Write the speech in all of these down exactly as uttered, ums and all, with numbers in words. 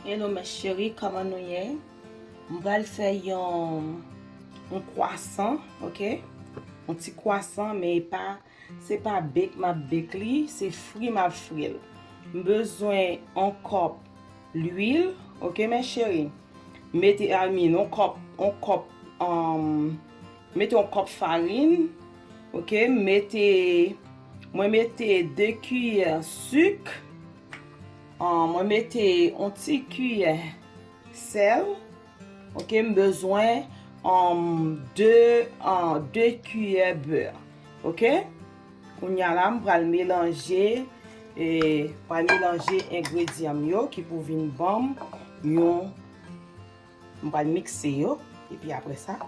Hello mes chéries, kòman nou ye? M pral fè yon yon kwasan, ok? Yon ti kwasan, men e pa se pa bake m ap bake li, se fri m ap fri l. M bezwen yon kòp lwil, ok mes chéries? Mete, I mean, yon kòp, yon kòp, um, mete yon kòp farin, ok? Mete, mwen mete de kiyè sik, um, mwen mete yon ti kiyè sèl, ok? M bezwen, um, de, uh, de kiyè bè, ok? Kounye a la, m pral melanje, e, pral melanje engredyan m yo ki pou vin ban m yon, m pral mikse yo, epi apre sa,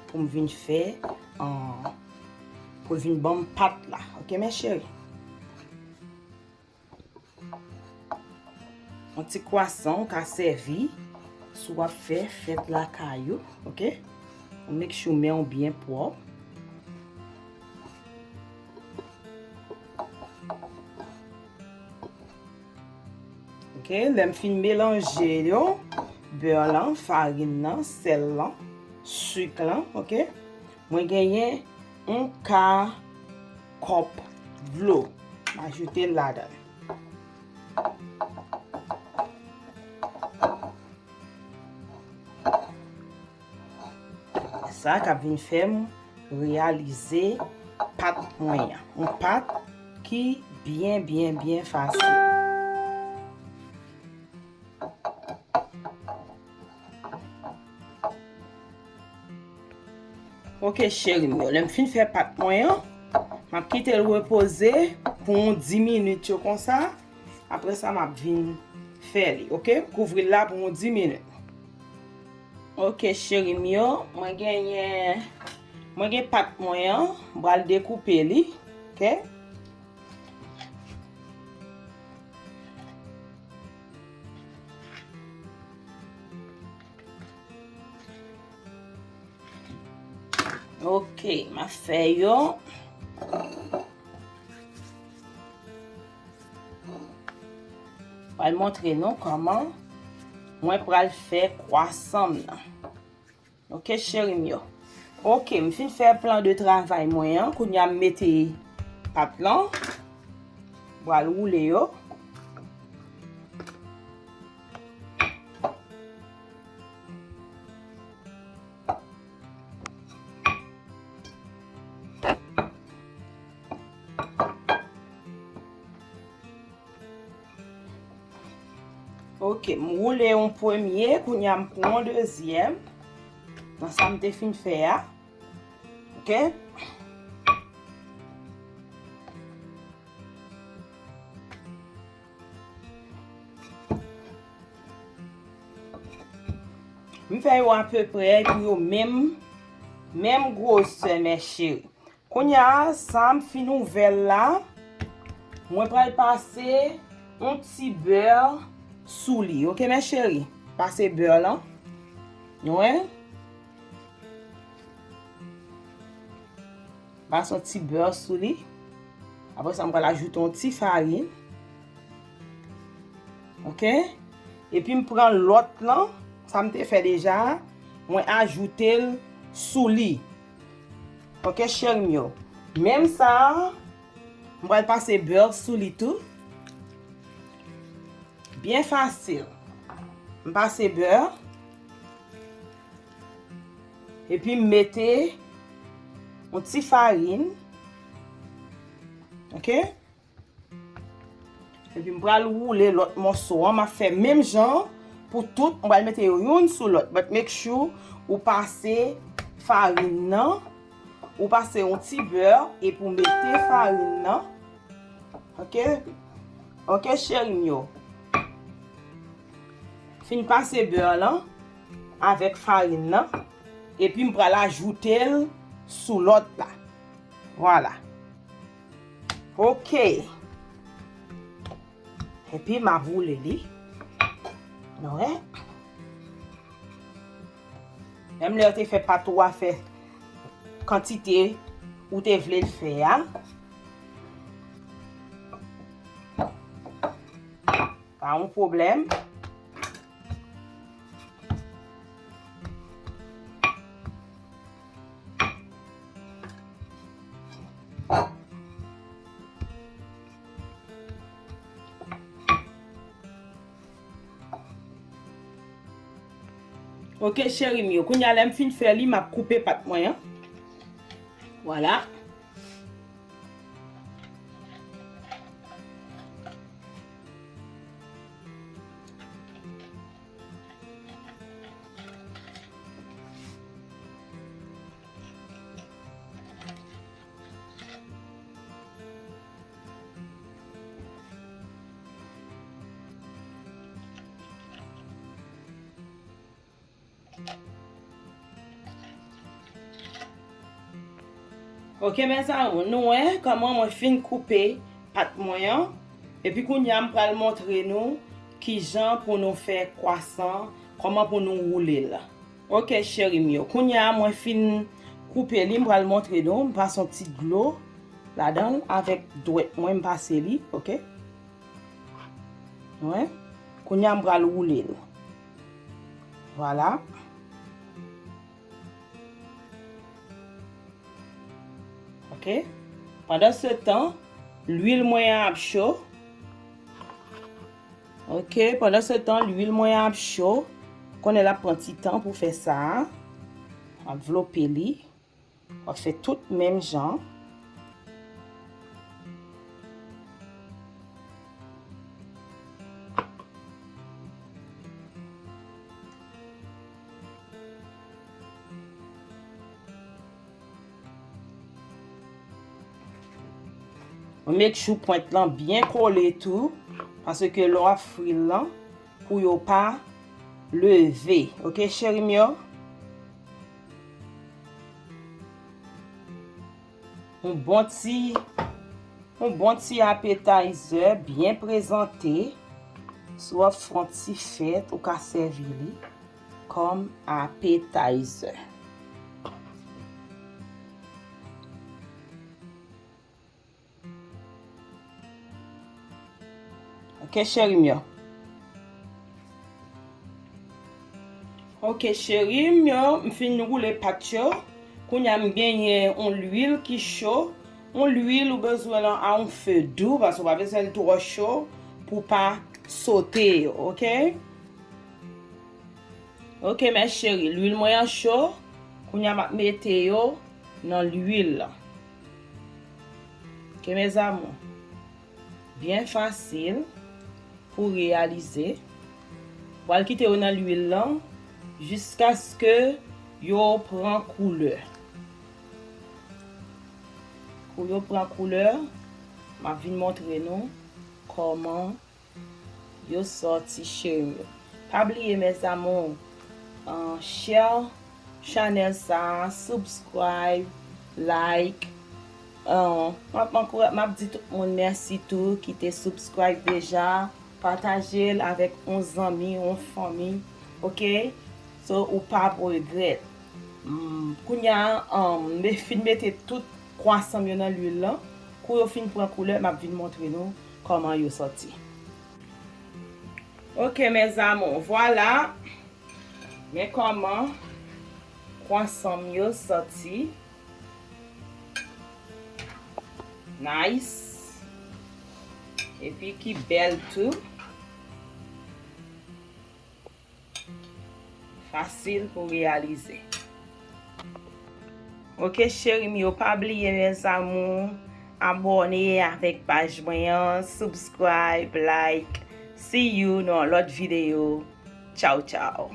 pou m vin fè, an, pou l vin ban m pat la. Ok, mes chéries? Yon ti kwasan ou ka sèvi si w ap fè fèt lakay ou, ok? Ou make sure men w byen pwòp. Ok, lè m fin melanje yo, bè lan, farin nan, sèl lan, sik lan, ok? Mwen genyen yon ka kòp dlo. M ajoute l ladan. Sa k ap vin fè m reyalize pat mwen an. Yon pat ki byen, byen, byen fasil. Ok, cheri m yo, lè m fin fè pat mwen an, m ap kite l repoze pou yon dis minit yo konsa. Apre sa, m ap vin fè li, ok? Kouvri l la pou yon dis minit. Ok, cheri m yo, mwen genyen, mwen gen pat mwen an, m pral dekoupe li, ok? Ok, m ap fè yo. Pral montre nou kòman mwen pral fè kwasan m nan. Ok, cheri m yo. Ok, m fin fè plan de travay mwen an. Kounye a m mete pat lan. Pral woule yo. Ok, m woule yon premye, kounye a m pran yon dezyèm. Nan sa m te fin fè a. Ok? M fè yo apeprè pou yo menm, menm gwosè, mes chéries. Kounye a, sa m fin ouvè l la, mwen pral pase yon ti bè sou li. Ok, mes chéries? Pase bè lan. Nou wè? Pase yon ti bè sou li. Apre sa, m pral ajoute yon ti farin. Ok? Epi m pran lòt lan, sa m te fè deja, mwen ajoute l sou li. Ok, cheri m yo. Menm sa, m pral pase bè sou li tou. Byen fasil. M pase bè. Epi m mete yon ti farin. Ok? Epi m pral woule lòt mòso an. M ap fè menm jan pou tout. M pral mete yo youn sou lòt. But make sure ou pase farin nan. Ou pase yon ti bè epi w mete farin nan. Ok? Ok, cheri m yo. Fin pase bè lan avèk farin nan. Epi m pral ajoute l sou lòt la. Vwala. Ok. Epi m ap woule li. Nou wè? Menm lè w te fè pat ou a, fè kantite ou te vle l fè a. Pa yon pwoblèm. Ok, cheri m yo, kounye a lè m fin fè li, m ap koupe pat mwen an. Vwala. Ok, mes amours, nou wè kòman mwen fin koupe pat mwen an. Epi kounye a, m pral montre nou kijan pou nou fè kwasan, kòman pou nou woule l. Ok, cheri m yo. Kounye a, mwen fin koupe li, m pral montre nou. M pase yon ti dlo ladan l avèk dwèt mwen, m pase li, ok? Wi. Kounye a, m pral woule l. Vwala. Ok. Pandan se tan, lwil mwen an ap cho. Ok, pandan se tan, lwil mwen an ap cho. Konnen l ap pran ti tan pou fè sa a. Ap vlope li. W ap fè tout menm jan. Make sure pwent lan byen kole tou, paske lè w ap fri l lan, pou yo pa leve. Ok, cheri m yo? Yon bon ti, yon bon ti appetizer byen prezante. Si w ap fè yon ti fèt, ou ka sèvi li kòm appetizer. Ok, cheri m yo. Ok, cheri m yo, m fin woule pat yo. Kounye a, m genyen yon lwil ki cho. Yon lwil ou bezwen lan a yon fe dou, paske w pa bezwen l twò cho pou pa sote yo, ok? Ok, mes chéris, lwil mwen an cho. Kounye a, m ap mete yo nan lwil lan. Ok, mes amours. Byen fasil pou reyalize. Pral kite yo nan lwil lan jiskaske yo pran koulè. Kou yo pran koulè, m ap vin montre nou kòman yo sòti, cheri m yo. Pa bliye, mes amours, uh, share chanèl sa, subscribe, like. Uh, m ap ankoura-, m ap di tout moun mèsi tou ki te subscribe deja. Pataje l avèk yon zanmi, yon fanmi. Ok? So, ou pa ap regrèt. Mm, kounye a, um, m fin mete tout kwasan m yo nan lwil lan. Kou yo fin pran koulè, m ap vin montre nou kòman yo sòti. Ok, mes amours, vwala. Men kòman kwasan m yo sòti. Nice. Epi ki bèl tou. Fasil pou reyalize. Ok, cheri m yo, pa bliye, mes amours, abòne avèk paj mwen an, subscribe, like. See you nan lòt videyo. Tchaw, tchaw.